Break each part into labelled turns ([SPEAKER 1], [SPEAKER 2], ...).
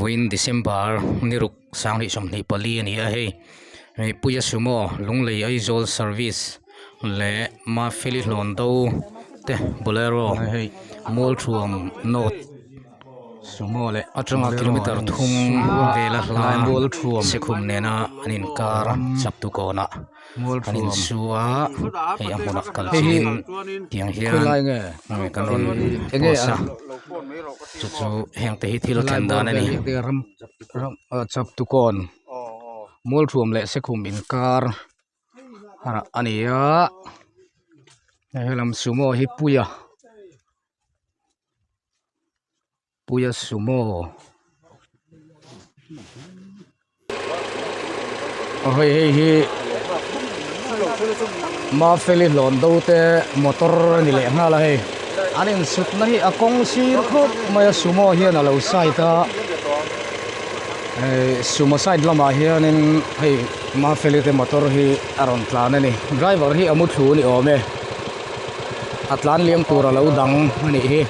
[SPEAKER 1] Vawiin December ni ruk sanghnih 24 a ni a hei hei Puia Sumo Lunglei Aizawl service leh Mafeli hlawn do te Bolero hei Mualthuam North Sumo leh atanga kilometer thum vela hla Sekhum nena an inkar chak tukawnah. An insu a hei a hmunah kal chilhin tiang hian kan rawn post a chu chu heng te hi thil thlen dan a ni.
[SPEAKER 2] Chaptukawn Mualthuam leh Sekhum inkar a ni a helam sumo hi Puia Puia sumo aw hei hei hi Mafeli hlawn do te motor a ni leh nghal a hei an insut na hi a kawng sir khawp mai a sumo hian a lo side a eh sumo side lamah hianin hei Mafeli te motor hi a rawn tlan a ni driver hi a mu thlu a ni awm e. A tlan liam tur a lo dang a nih hi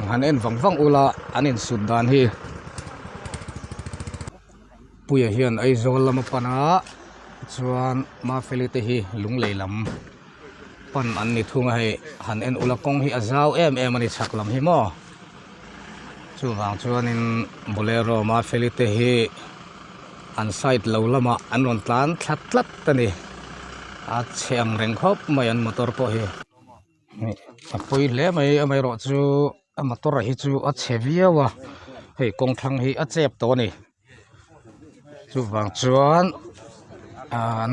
[SPEAKER 2] han en vang vang ula an insut dan hi Puia hian Aizawl lama pan a chuan Mafeli te hi Lunglei lam pan an ni thung a hei han en ula kawng hi a zau em em a ni chhak lam hi maw chuvang chuanin Bolero Mafeli te hi. An side lo lamah an rawn tlan thla tlat a ni a chhe ang reng khawp mai an motor pawh hi a pawi hle mai amaherawh chu a motor a hi chu a chhe viau a hei kawng thlang hi a chep tawh a ni chuvang chuan an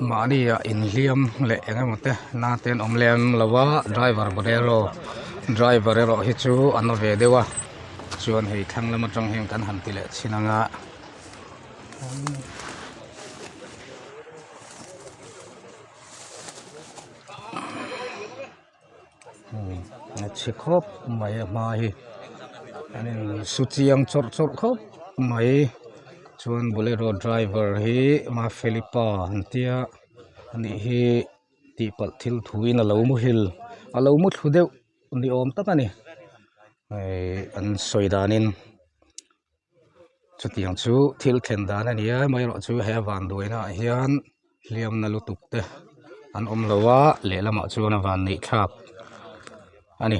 [SPEAKER 2] mahni ah inhliam leh eng emaw te na te an awm lem lo a driver bolero driver erawh hi chu a na ve deuh a. Chuan hei thlang lam atang hian kan han ti leh chhin ang a. A chhe khawp mai a hma hi an in su chiang chawrh chawrh khawp mai chuan bolero driver hi Mafeli pa an tia anih hi tihpalh thil thuin a lo muhil a lo muthlu deuh. Ni awm tak a ni ih an sawi danin chutiang chu thil thlen dan a ni a amaherawhchu he vanduaina ah hian hliamna lutuk te an awm lo a lehlamah chuan a van neih thlak a ni.